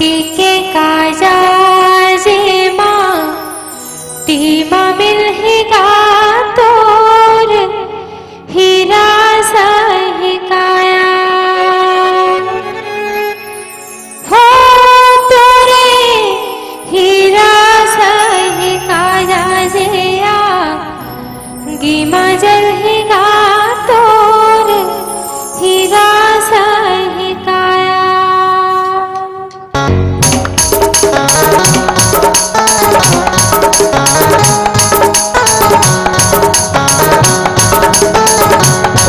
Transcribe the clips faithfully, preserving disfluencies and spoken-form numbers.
टीके काजा जे माटी मा मिलही गा तोर हीरा सही काया। हो तोरे हीरा सही काया जे आ गी मा जलही गा तोर हीरा सही काया।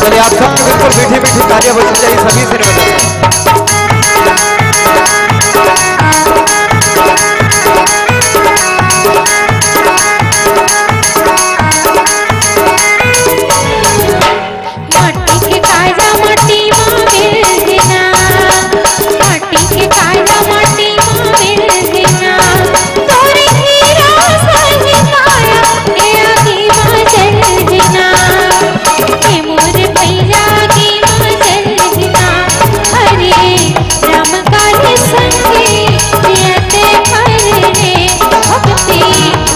चलिए, आप सबके बिल्कुल मीठी मीठी तालियां बजनी चाहिए, सभी से निवेदन है। माटी के काया माटी मा मिल गे ना, माटी के काया माटी मा मिल गे ना, तोरे हीरा सही काया ए आगी मा जल गे ना, ए मोर भैया आगी मा जल गे ना। हरे राम काले संगे जियत फल रे, भक्ति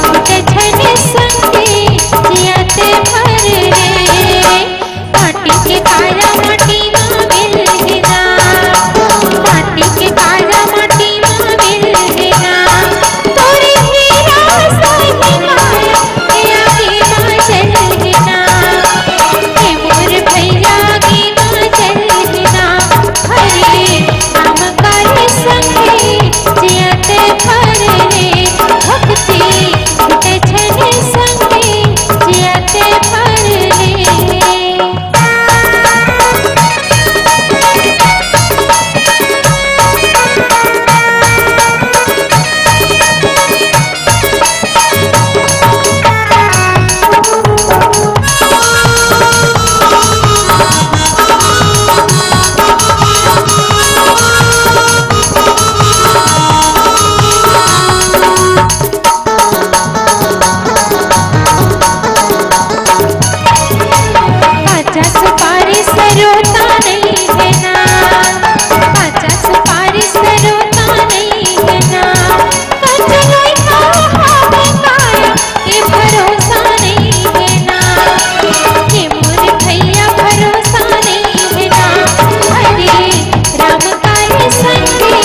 छुटे छन संगे जियत फल रे। माटी के काया माटी मा मिल गे ना, माटी के काया माटी मा मिल गे ना, तोरे हीरा सही काया ए आगी मा जल गे ना, ए मोर भैया आगी मा जल गे ना। हरे राम काले संगे जियत फल रे, भक्ति छुटे छन संगे जियत फल रे। काचा सुपारी सरोता नहीं है ना, काचा सुपारी सरोता नहीं है ना, कचलोई का हाथ काया, ये भरोसा नहीं है ना, ये मोर भैया भरोसा नहीं है ना। हरे राम काले संगे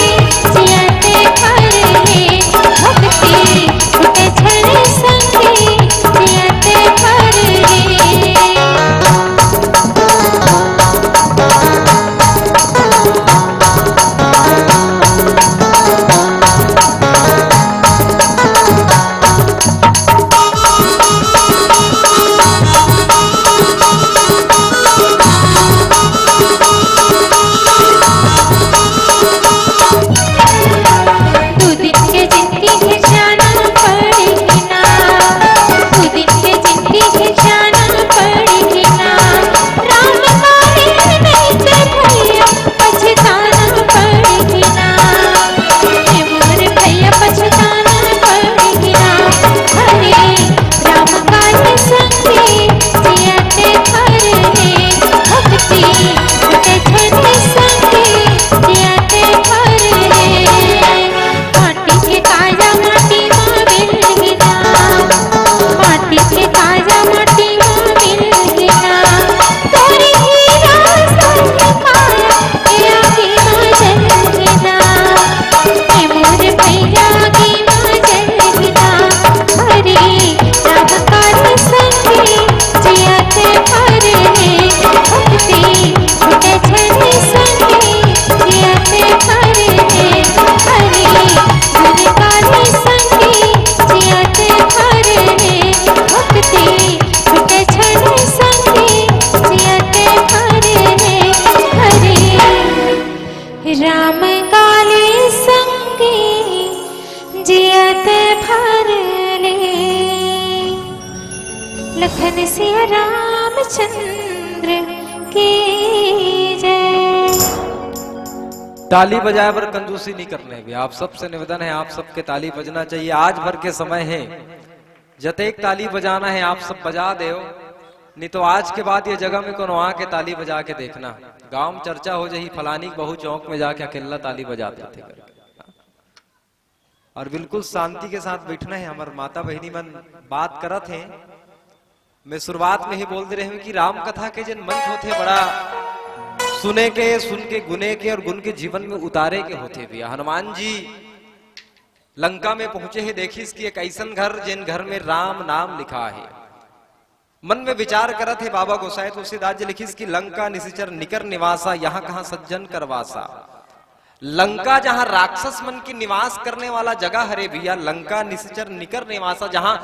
जियत फल रे, भक्ति छुटे छन संगे जियत फल रे। दू दिन के जिंदगी है जाना पड़ही ना, दू दिन के जिंदगी है जाना पड़ही ना, राम काले नहीं ते भैया पछताना पड़ही ना, हे मोर भैया पछताना पड़ही ना। हरे राम काले संगे जियत फल रे, भक्ति छुटे छन संगे जियत फल रे। माटी के काया माटी मा मिल गे ना, माटी के काया माटी मा मिल गे ना, तोरे हीरा सही काया ए आगी मा जल गे ना, ए मोर भैया आगी मा जल गे ना। हरे राम काले संगे जियत फल रे, भक्ति छुटे छन संगे जियत फल रे। हरे गुण गावे संगे जियत फल रे, भक्ति छुटे छन संगे जियत फल रे। हरे राम काले संगे जियत फल रे। लखन सिया रामचंद्र की जय। ताली बजाए बर कंजूसी नहीं करने भी। आप सबसे निवेदन है, आप सबके ताली बजना चाहिए। आज भर के समय है, जतेक ताली बजाना है आप सब बजा देव, नहीं तो आज के बाद ये जगह में कोनो आके ताली बजा के देखना, गांव में चर्चा हो जाही, फलानी के बहू चौक में जाके अकेला ताली बजात रथे करके। और बिल्कुल शांति के साथ बैठना है। हमर माता बहिनी मन बात करत हैं। मैं शुरुआत में ही बोल दे रहे हूं कि राम कथा के जिन मंच होथे, बड़ा सुने के, सुन के गुने के और गुन के जीवन में उतारे के होथे भैया। हनुमान जी लंका में पहुंचे हे, देखिस कि एक ऐसन घर, जिन घर में राम नाम लिखा है। मन में विचार करत हे बाबा गोसाई तुलसीदास जी लिखिस कि लंका निशिचर निकर निवासा, यहाँ कहाँ सज्जन कर वासा। लंका जहां राक्षस मन की निवास करने वाला जगह हरे भैया, लंका निशिचर निकर निवासा, जहां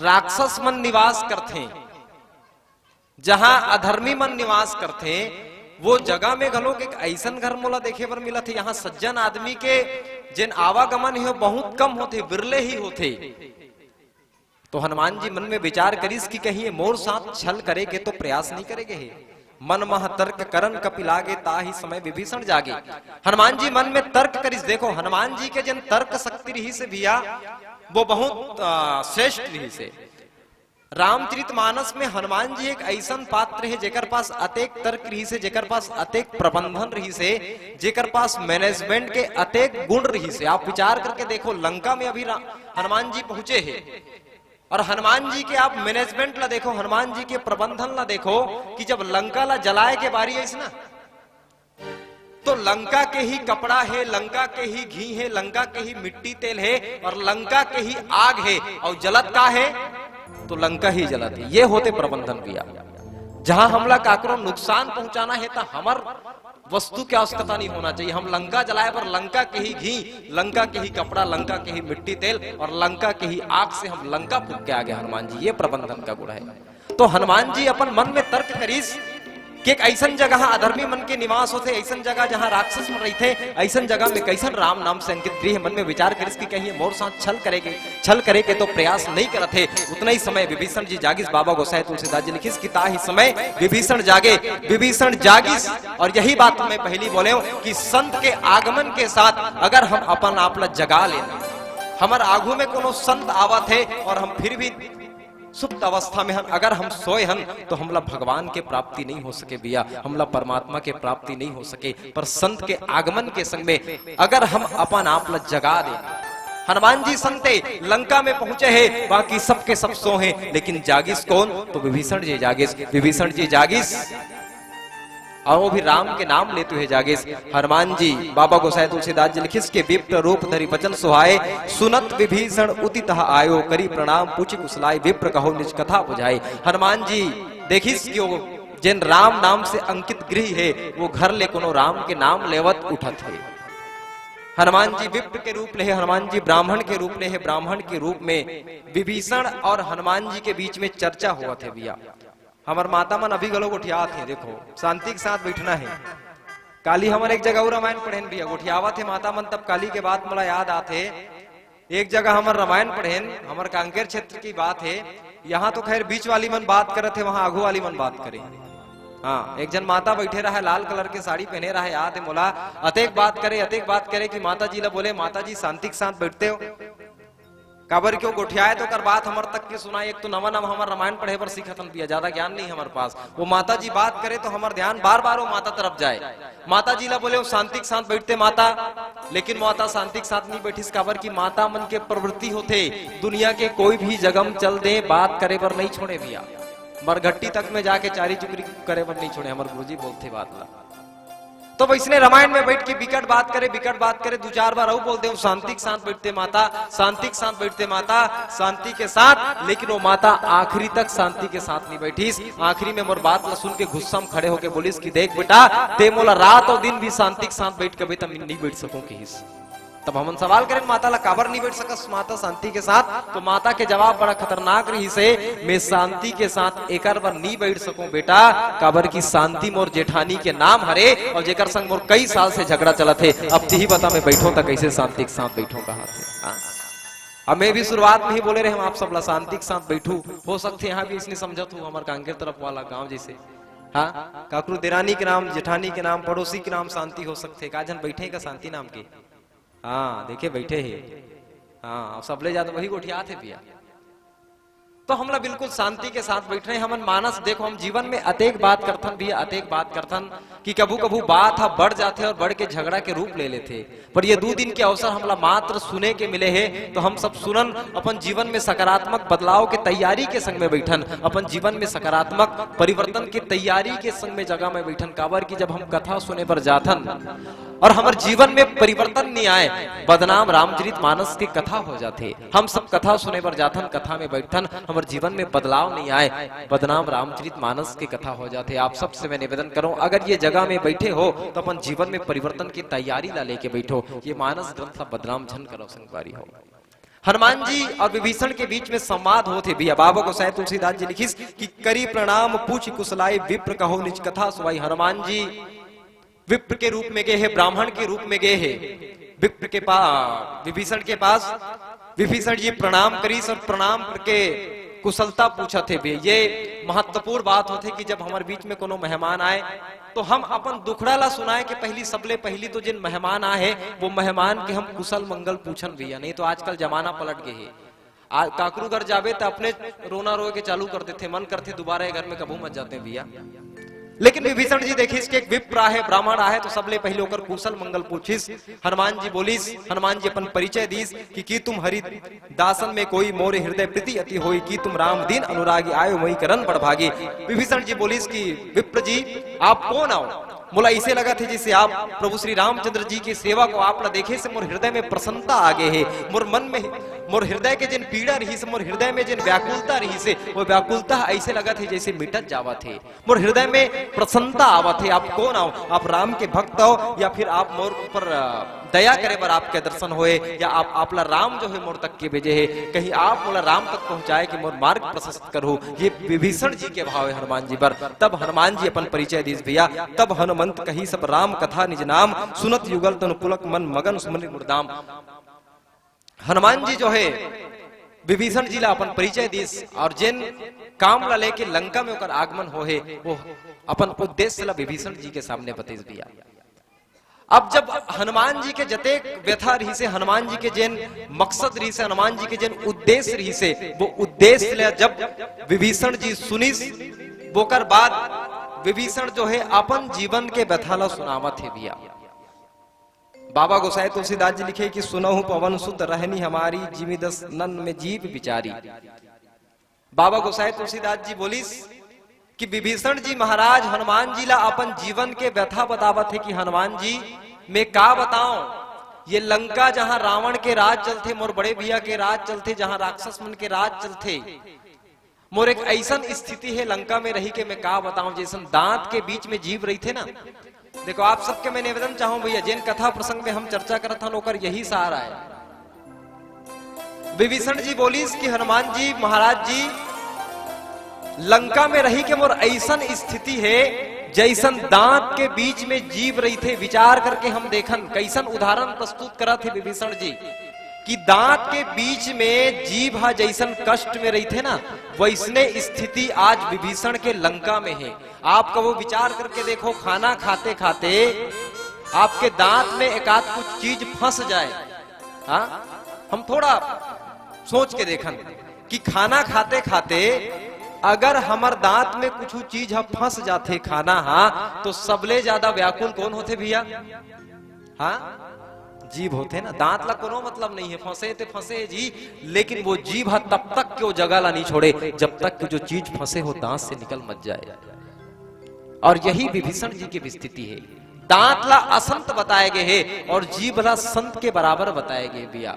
राक्षस मन निवास करथे, जहां अधर्मी मन निवास करथे, वो जगह में घलोक एक ऐसन घर मोला देखे बर मिलत हे, यहाँ सज्जन आदमी के जेन आवागमन हे, बहुत कम होथे, बिरले ही होथे। तो हनुमान जी मन में विचार करिस कि कहीं ये मोर साथ छल करे के तो प्रयास नहीं करे गे हे। मन मह तर्क करन कपि लागे, ताहि समय विभीषण जागे। हनुमान जी मन में तर्क करिस। देखो, हनुमान जी के जन तर्क शक्ति रहिस हे भैया, वो बहुत, आ, श्रेष्ठ रहिस हे। रामचरित मानस में हनुमान जी एक ऐसन पात्र हे, जेकर पास अतेक तर्क रहिस हे, जेकर पास अतेक प्रबंधन रहिस हे, जेकर पास मैनेजमेंट के अतेक गुण रहिस हे। आप विचार करके देखो, लंका में अभी रा-, हनुमान जी पहुंचे हे, और हनुमान जी के आप मैनेजमेंट ला देखो, हनुमान जी के प्रबंधन ला देखो कि जब लंका ला जलाए के बारी आइस ना, तो लंका के ही कपड़ा हे, लंका के ही घी हे, लंका के ही मिट्टी तेल हे और लंका के ही आग हे, और जलत का हे? तो लंका ही जलत हे। ये होथे प्रबंधन भैया। जहां हमला काकरो नुकसान पहुंचाना हे, त हमर वस्तु के आवश्यकता नहीं होना चाहिए। हम लंका जलाए बर लंका के ही घी, लंका के ही कपड़ा, लंका के ही मिट्टी तेल और लंका के ही आग से हम लंका फूंक के आगे हनुमान जी, ये प्रबंधन का गुण है। तो हनुमान जी अपन मन में तर्क करिस कि एक ऐसन जगह अधर्मी मन के निवास होथे, ऐसन जगह जहां राक्षस मन रहिथे, ऐसन जगह में कैसन राम नाम से अंकित गृह। मन में विचार करिस कि कहीं मोर साथ छल करे के, छल करे के तो प्रयास नहीं करत हे। उतना ही समय विभीषण जी जागिस। बाबा गोसाई तुलसीदास जी लिखिस कि ताहि समय विभीषण जागे। विभीषण जागिस, और यही बात मैं पहली बोले हूं कि संत के आगमन के साथ अगर हम अपन आप ला जगा लेना, हमर आगू में कोनो संत आवत हे और हम फिर भी सुप्त अवस्था में हन, अगर हम सोए हन, तो हमला भगवान के प्राप्ति नहीं हो सके भैया, हमला परमात्मा के प्राप्ति नहीं हो सके। पर संत के आगमन के संग में अगर हम अपन आप ला जगा दे, हनुमान जी संते लंका में पहुंचे हे, बाकी सबके सब सो हे, लेकिन जागिस कौन? तो विभीषण जी जागिस। विभीषण जी जागिस, और वो भी राम के नाम लेते हुए जागिस। हनुमान जी, बाबा गोसाई तुलसीदास जी लिखिस के विप्र रूप धरि बचन सुहाए, सुनत विभीषण उति तह आयो, करि प्रणाम पूछि कुशलाए, विप्र कहो निज कथा बुझाए। हनुमान जी देखिस कि वो जेन राम नाम से अंकित गृह हे, वो घर ले कोनो राम के नाम लेवत उठत हे। हनुमान जी विप्र के रूप ले हे, हनुमान जी ब्राह्मण के रूप ले हे, ब्राह्मण के रूप में विभीषण और हनुमान जी के बीच में चर्चा होवत हे भैया। हमर माता मन अभी घलो गोठियात हे, देखो, शांति के साथ बैठना हे। काली हमर एक जगह अउ रामायण पढ़ेन भैया, गोठियावत हे माता मन, तब काली के बात मोला याद आत हे। एक जगह हमर रामायण पढ़ेन, हमर कांकेर क्षेत्र की बात हे। यहाँ तो खैर बीच वाली मन बात करत हे, वहां आगू वाली मन बात करे। हाँ, एक जन माता बैठे रहे, लाल कलर के साड़ी पहने रहे, याद हे मोला। अतेक बात करे, अतेक बात करे कि माता जी ला बोले, "माता जी, शांति के साथ बैठते हो?" काबर क्यों गोठियाए तो ओकर बात हमर तक के सुनाए। एक तो नवा नवा हमर रामायण पढ़े बर सीखत हन भैया, ज्यादा ज्ञान नहीं हमर पास। वो माता जी बात करे तो हमर ध्यान बार बार वो माता तरफ जाए। माता जी ला बोले, "वो शांति के साथ बैठते माता।" लेकिन माता शांति के साथ नहीं बैठिस, काबर कि माता मन के प्रवृत्ति होथे, दुनिया के कोई भी जगह म चल दे, बात करे बर नहीं छोड़े भैया। मरघट्टी तक में जाके चारी चुकरी करे बर नहीं छोड़े, हमर गुरुजी बोलथे बात ला। तो वैसने रामायण में बैठ के बिकट बात करे, बिकट बात करे, दू चार बार अउ बोल दे, "शांति के साथ बैठते माता, शांति के साथ बैठते माता, शांति के साथ।" लेकिन वो माता आखिरी तक शांति के साथ नहीं बैठिस। आखिरी में मोर बात ला सुन के गुस्सा में खड़े होके बोलिस कि, "देख बेटा, ते मोला रात और दिन भी शांति के साथ बैठ कबे त मैं नहीं बैठ सकूं," कहिस। तब हमन सवाल करें, "माता ला काबर नहीं बैठ सकस माता शांति के साथ?" तो माता के जवाब बड़ा खतरनाक रहिस हे, "मैं शांति के साथ एकर बर नहीं बैठ सकूं बेटा, काबर कि शांति मोर जेठानी के नाम हरे और जेकर संग मोर कई साल से झगड़ा चलत हे। अब तिही बता, मैं बैठों त कैसे शांति के साथ बैठों?" कहा थे। हाँ? अब मैं भी शुरुआत में ही बोले रहे, हम आप सब ला शांति के साथ बैठू। हो सकथे यहाँ भी इसने समझत हो, हमर कांकेर तरफ वाला गांव जैसे, हाँ, काकरू देरानी के नाम, जेठानी के नाम, पड़ोसी के नाम शांति हो सकथे, का झन बैठे का शांति नाम के? हाँ, देखे बैठे हे। हाँ, अब सबले ज्यादा वही गोठियात हे भैया। तो हमला बिल्कुल शांति के साथ बैठना हे। हमन मानस, देखो, हम जीवन में अतेक बात करथन भैया, अतेक बात करथन कि कभू कभू बात ह बढ़ जाथे और बढ़ के झगड़ा के रूप ले लेथे। पर ये दू दिन के अवसर हमला मात्र सुने के मिले हे, तो हम सब सुनन, अपन जीवन में सकारात्मक बदलाव के तैयारी के संग में बैठन, अपन जीवन में सकारात्मक परिवर्तन के तैयारी के संग में जगह में बैठन। काबर कि जब हम कथा सुने बर जाथन और हमर जीवन में परिवर्तन नहीं आए, बदनाम रामचरित मानस के कथा हो जाथे। हम सब कथा सुने बर जाथन, कथा में बैठथन, हमर जीवन में बदलाव नहीं आए, बदनाम रामचरित मानस के कथा हो जाथे। आप सबसे मैं निवेदन करूं, अगर ये जगह में बैठे हो तो अपन जीवन में परिवर्तन की तैयारी ला लेके बैठो। ये मानस ग्रंथ ला बदनाम झन करो संगवारी हो। हनुमान जी और विभीषण के बीच में संवाद होत हे भैया। बाबा गोसाई तुलसीदास जी लिखिस कि करी प्रणाम पूछ कुशलाई, विप्र कहो निज कथा सुवाई। हनुमान जी विप्र के रूप में गए हे, ब्राह्मण के रूप में गए हे विप्र के पास, विभीषण के पास। विभीषण जी प्रणाम करिस और प्रणाम करके कुशलता पूछत हे भैया। ये महत्वपूर्ण बात होथे कि जब हमर बीच में कोनो मेहमान आए, तो हम अपन दुखड़ा ला सुनाए के पहली, सबले पहली तो जिन मेहमान आए हे, वो मेहमान के हम कुशल मंगल पूछन भैया। नहीं तो आजकल जमाना पलट गए हे। आ, काकरू घर जाबे त अपने रोना रोए के चालू कर देथे, मन करथे दोबारा ये घर में कभू मत जाते भैया। लेकिन विभीषण जी देखिस कि एक विप्र आहे, ब्राह्मण आहे, तो सबले पहले ओकर कुशल मंगल पूछिस। हनुमान जी बोलिस, हनुमान जी अपन परिचय दीस कि, की तुम हरि दासन में कोई, मोरे हृदय प्रीति अति होई, की तुम राम दीन अनुरागी, आयो मोहि करन बड़ भागी। विभीषण जी बोलिस कि विप्र जी, आप कौन आओ? मोला ऐसे लगत हे जैसे आप प्रभु श्री रामचंद्र जी के सेवक हो, आप ला देखे से मोर हृदय में प्रसन्नता आ गए हे, मोर मन में, मोर हृदय के जिन पीड़ा रहिस, मोर हृदय में जिन व्याकुलता रहिस हे, वो व्याकुलता ऐसे लगत हे जैसे मिटत जावत हे। मोर हृदय में प्रसन्नता आवत हे। आप कौन आओ? आप राम के भक्त हो या फिर आप मोर ऊपर, अ, दया करे बर आपके दर्शन होए, या आप, आप ला राम जो हे मोर तक के भेजे हे, कहीं आप मोला राम तक पहुंचाए के मोर मार्ग प्रशस्त करहु। ये विभीषण जी के भाव हे हनुमान जी बर। तब हनुमान जी अपन परिचय दीस भैया। तब हनुमंत कही सब राम कथा निज नाम, सुनत युगल तनु पुलक मन मगन सुमन मुरदाम। हनुमान जी जो हे विभीषण जी ला अपन परिचय दीस और जेन काम ला लेके लंका में ओकर आगमन हो हे, वो अपन उद्देश्य ला विभीषण जी के सामने बतीस भैया। अब जब हनुमान जी के जतेक व्यथा रहिस हे, हनुमान जी के जेन मकसद रहिस हे, हनुमान जी के जेन उद्देश्य रहिस हे, वो उद्देश्य ला जब विभीषण जी सुनिस, ओकर बाद विभीषण जो हे अपन जीवन के व्यथा ला सुनावत हे भैया। बाबा गोसाई तुलसीदास जी लिखे कि सुनहु पवन सुत रहनी हमारी, जिमि दसनन में जीव बिचारी। बाबा गोसाई तुलसीदास जी बोलिस कि विभीषण जी महाराज हनुमान जी ला अपन जीवन के व्यथा बतावत हे कि हनुमान जी, मैं का बताऊं, ये लंका जहां रावण के राज चलथे, मोर बड़े भैया के राज चलथे, जहां राक्षस मन के राज चलथे, मोर एक ऐसन स्थिति हे लंका में रही के मैं का बताऊं, जैसन दांत के बीच में जीभ रहिथे ना। देखो, आप सबके मैं निवेदन चाहूं भैया, जेन कथा प्रसंग में हम चर्चा करत हन, ओकर यही सार आय। विभीषण जी बोलिस कि हनुमान जी, महाराज जी, लंका में रही के मोर ऐसन स्थिति हे, जैसन दांत के बीच में जीभ रहिथे। विचार करके हम देखन, कैसन उदाहरण प्रस्तुत करत हे विभीषण जी कि दांत के बीच में जीभ ह जैसन कष्ट में रहिथे ना, वैसने स्थिति आज विभीषण के लंका में हे। आप कभू विचार करके देखो, खाना खाते खाते आपके दांत में एकाध कुछ चीज फंस जाए, हाँ, हम थोड़ा सोच के देखन कि खाना खाते खाते अगर हमर दांत में कुछ चीज ह फंस जाथे, खाना हा, तो सबले ज्यादा व्याकुल कौन होथे भैया? हाँ, जीभ होथे ना। दांत ला कोनो मतलब नहीं हे, फंसे ते फंसे जी, लेकिन वो जीभ ह तब तक के वो जगह ला नहीं छोड़े जब तक कि जो चीज फंसे हो दांत से निकल मत जाए। और यही विभीषण जी की भी स्थिति हे। दांत ला असंत बताए गए हे और जीभ ला संत के बराबर बताए गए भैया।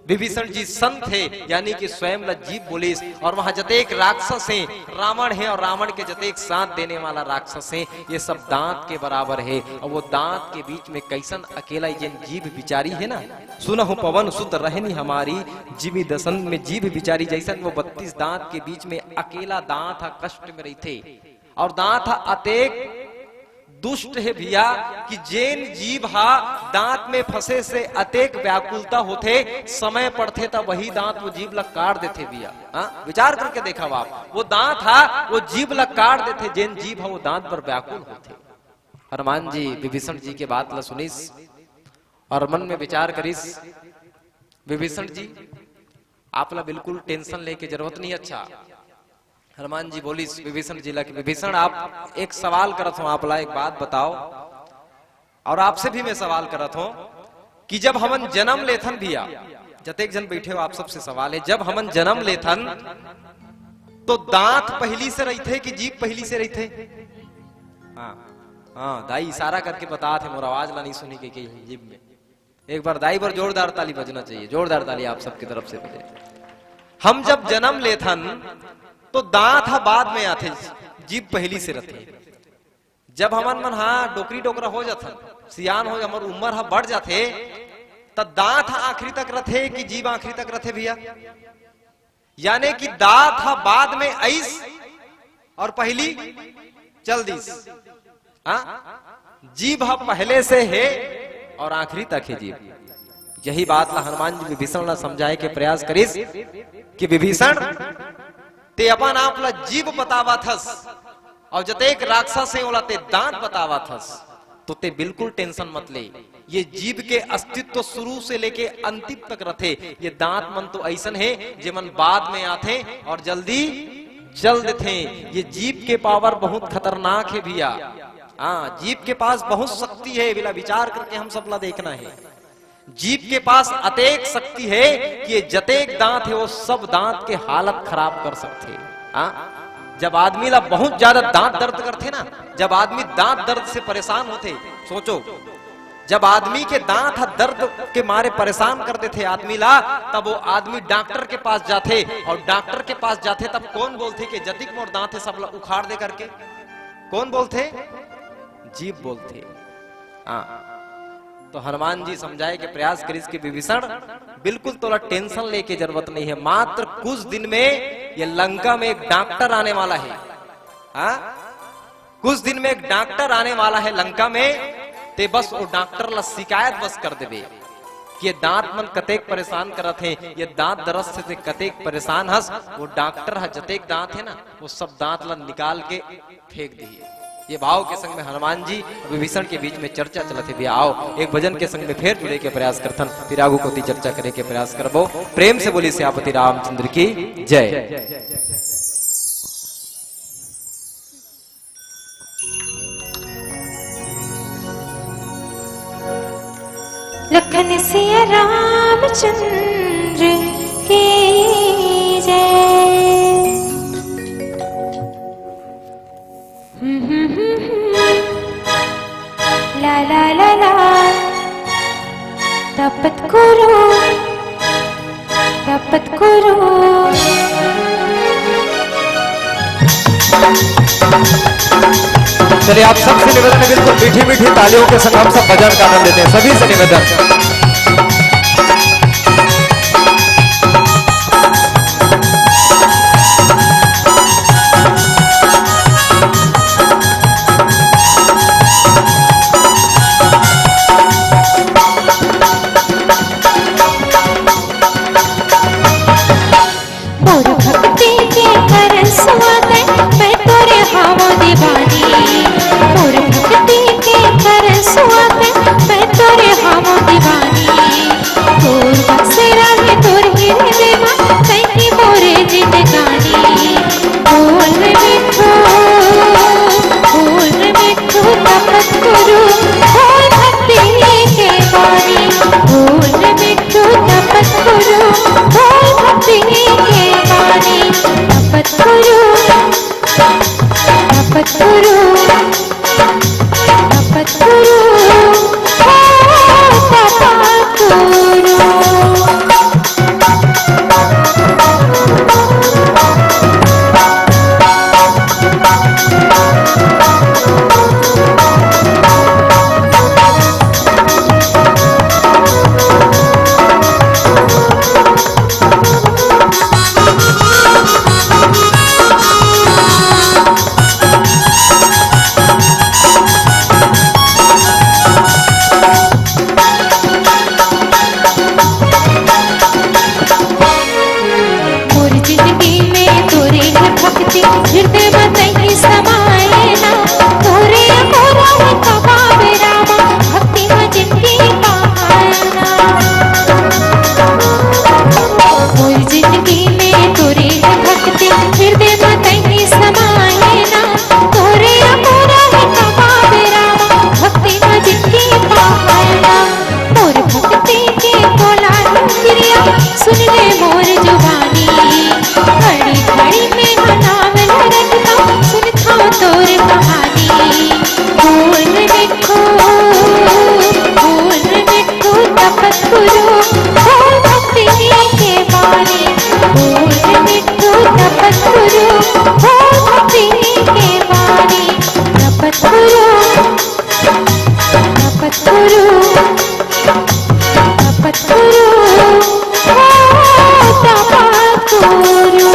विभीषण जी संत हे, यानी कि स्वयं ला जीभ बोलिस, और वहां जतेक राक्षस हे, रावण हे और रावण के जतेक साथ देने वाला राक्षस हे, ये सब दांत के बराबर हे। और वो दांत के बीच में कैसन अकेला जेन जीभ बिचारी हे ना, सुनहु पवन सुत रहनी हमारी, जिमि दसन में जीभ बिचारी। जैसन वो बत्तीस दांत के बीच में अकेला दांत ह कष्ट में रहिथे, और दांत ह अतेक दुष्ट हे भैया कि जेन जीभ हा दांत में फंसे से अतेक व्याकुलता होथे, समय पड़थे त वही दांत वो जीभ ला काट देथे भैया। हाँ, विचार करके देखा आप, वो दांत हा वो जीभ ला काट देथे, जेन जीभ हा वो दांत पर व्याकुल होथे। हनुमान जी विभीषण जी के बात ला सुनिस और मन में विचार करिस, विभीषण जी, आप ला बिल्कुल टेंशन लेके जरूरत नहीं। अच्छा, हनुमान जी बोलिस विभीषण जी ला कि विभीषण, आप एक सवाल करत हो, आप ला एक बात बताओ, और आपसे भी मैं सवाल करत हो कि जब हमन जन्म लेथन भैया, जतेक झन बैठे हो, आप सबसे सवाल है, जब हमन जन्म लेथन तो दांत पहिली से रहिथे कि जीभ पहिली से रहिथे? हाँ, हाँ, दाई इशारा करके बतात हे, मोर आवाज ला नहीं सुने के, के जीभ में। एक बार दाई बर जोरदार ताली बजना चाहिए, जोरदार ताली आप सबकी तरफ से बजे। हम जब जन्म लेथन तो दांत ह बाद में आथे, जीभ पहिली से रथे। जब हमन मन, हाँ, डोकरी डोकरा हो जाथन, सियान हो, हमर उम्र ह बढ़ जाथे, त दांत ह आखिरी तक रथे कि जीभ आखिरी तक रथे भैया? यानी कि दांत ह बाद में आइस और पहिली चल दिस। हाँ, जीभ ह पहले से हे और आखिरी तक हे जीभ। यही बात ला हनुमान जी विभीषण ला समझाए के प्रयास करिस कि विभीषण, ते अपन आप ला जीभ बतावत हस और जतेक राक्षस हे ओला ते दांत बतावत हस, तो ते बिल्कुल टेंशन मत ले। ये जीभ के अस्तित्व शुरू से लेके अंतिम तक रथे। ये दांत मन तो ऐसन हे जेमन बाद में आथे और जल्दी चल देथे। ये जीभ के पावर बहुत खतरनाक हे भैया। हाँ, जीभ के पास बहुत शक्ति हे, बिला विचार करके हम सबला देखना हे। जीभ के पास अतेक शक्ति हे कि ये जतेक दांत हे, वो सब दांत के हालत खराब कर सकथे। हाँ, जब आदमी ला बहुत ज्यादा दांत दर्द करथे ना, जब आदमी दांत दर्द से परेशान होथे, सोचो, जब आदमी के दांत ह दर्द के मारे परेशान कर देथे आदमी ला, तब वो आदमी डॉक्टर के पास जाथे, और डॉक्टर के पास जाथे तब कौन बोलथे कि जतिक मोर दांत हे सब ला उखाड़ दे करके? कौन बोलथे? जीभ बोलथे। हाँ, तो हनुमान जी समझाए के प्रयास करिस कि विभीषण, बिल्कुल तोला टेंशन लेके जरूरत नहीं है, मात्र कुछ दिन में ये लंका में एक डॉक्टर आने वाला है। हाँ, कुछ दिन में एक डॉक्टर आने वाला है लंका में, ते बस वो डॉक्टर ला शिकायत बस कर देबे कि ये दांत मन कतेक परेशान करत हे, ये दांत दरद से ते कतेक परेशान हस। वो डॉक्टर ह जतेक दांत हे ना, वो सब दांत ला निकाल के फेंक दिए। ये भाव के संग में हनुमान जी और विभीषण के बीच में चर्चा चलत हे भैया। आओ, एक भजन के संग में फिर जुड़े के प्रयास करथन, फिर आगू कोती चर्चा करे के प्रयास करबो। प्रेम से बोली सियापति रामचंद्र की जय। लखन सिया रामचंद्र की जय। ला ला ला ला। तपत कुरु, तपत कुरु। चलिए, आप सबसे निवेदन है, बिल्कुल मीठी मीठी तालियों के संग हम सब भजन का आनंद लेते हैं, सभी से निवेदन। मोर भक्ति के परसुआ ते, मैं तोरे हावों दीवानी। मोर भक्ति के परसुआ ते, मैं तोरे हावों दीवानी। तपत कुरु, तपत कुरु, ओ तपत कुरु।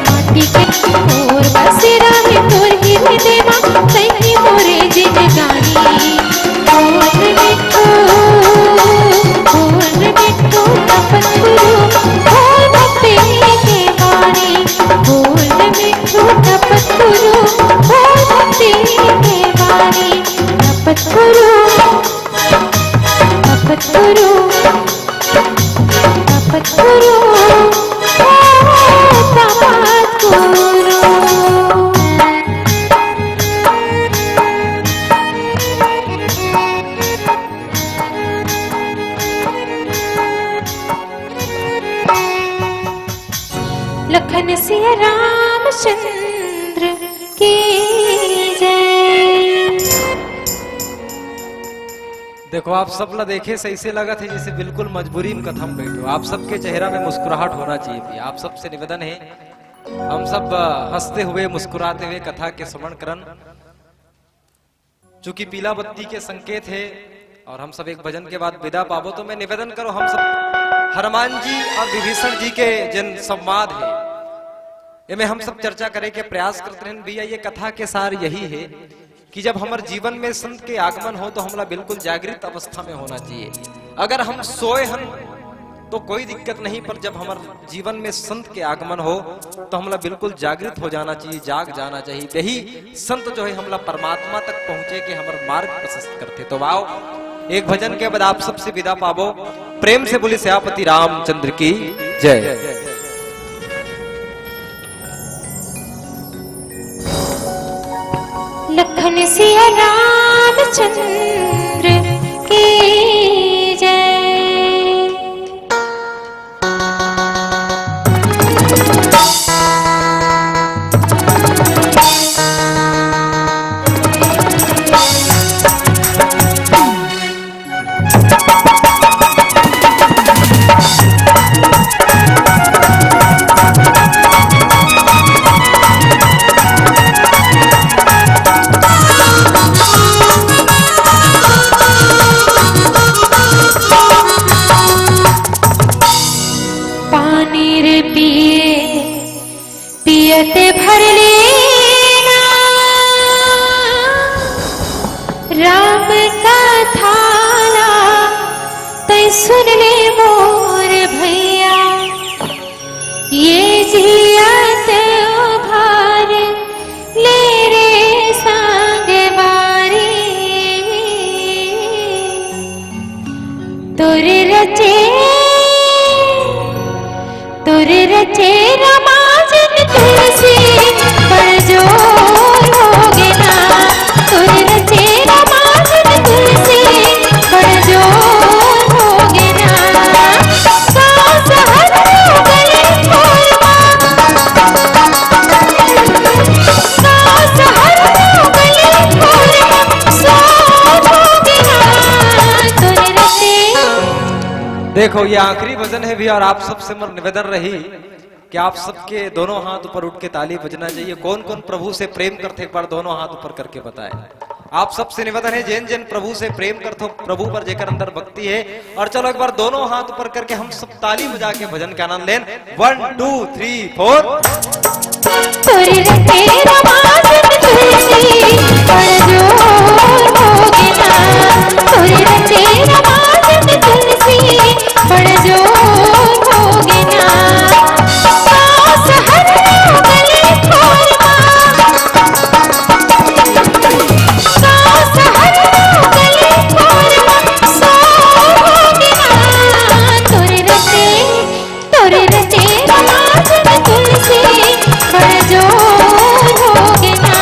माटी के मोर बसेरा हे तोर हृदय मा, सही मोरे जिनगानी। बोल मिठू, बोल मिठू तपत कुरु, बोल भक्ति के वाणी। बोल मिठू तपत कुरु, बोल भक्ति के वाणी। तपत कुरु, तपत कुरु, तपत कुरु, ओ तपत कुरु। लखन सिया रामचंद्र की जय। देखो, आप सब ला देखे से ऐसे लगत हे जैसे बिल्कुल मजबूरी में कथा में बैठे हो। आप सबके चेहरा में मुस्कुराहट होना चाहिए थी। आप सबसे निवेदन है, हम सब, अ, हंसते हुए, मुस्कुराते हुए कथा के श्रवण करन। चूंकि पीला बत्ती के संकेत है और हम सब एक भजन के बाद विदा पाबो, तो मैं निवेदन करो, हम सब हनुमान जी और विभीषण जी के जन संवाद है, एमे हम सब चर्चा करे के प्रयास करते रहन। भैया, ये कथा के सार यही है कि जब हमर जीवन में संत के आगमन हो, तो हमला बिल्कुल जागृत अवस्था में होना चाहिए। अगर हम सोए हन, तो कोई दिक्कत नहीं, पर जब हमर जीवन में संत के आगमन हो, तो हमला बिल्कुल जागृत हो जाना चाहिए, जाग जाना चाहिए। यही संत जो है, हमला परमात्मा तक पहुंचे के हमर मार्ग प्रशस्त करथे। तो आओ, एक भजन के बाद आप सबसे विदा पाबो। प्रेम से बोली सियापति रामचंद्र की जय। लखन सिया रामचंद्र की जय। पानी रे पिए, पियते भर लेना राम कथा ला। तै सुन ले मोर भैया, ये जियत उभार ले रे संगवारी। तोर रचे, तोर रचे रमाजन तुलसी, बड़ जोर होगे ना। तोर रचे रमाजन तुलसी, बड़ जोर होगे ना। का सहर गले कोरमा, का सहर गले कोरमा, सोच होगे ना। तोर रचे देखो, ये आखिरी भजन है भी, और आप सबसे मोर निवेदन रही कि आप सबके दोनों हाथ ऊपर उठ के ताली बजना चाहिए। कौन कौन प्रभु से प्रेम करथे, एक बार दोनों हाथ ऊपर करके बताए। आप सबसे निवेदन है, जेन जेन प्रभु से प्रेम करथो, प्रभु पर जेकर अंदर भक्ति है, और चलो एक बार दोनों हाथ ऊपर करके हम सब ताली बजा के भजन का आनंद लेन। One, two, three, four। तोर रचे रमाजन तुलसी, बड़ जोर होगे ना। तोर रचे रमाजन तुलसी, बड़ जोर होगे ना। सास हर गले कोरमा, सास हर गले कोरमा, सोर होगे ना। तोर रचे, तोर रचे रमाजन तुलसी, बड़ जोर होगे ना।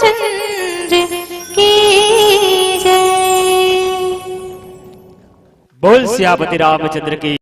रामचंद्र की जय। बोल सियापति रामचंद्र की।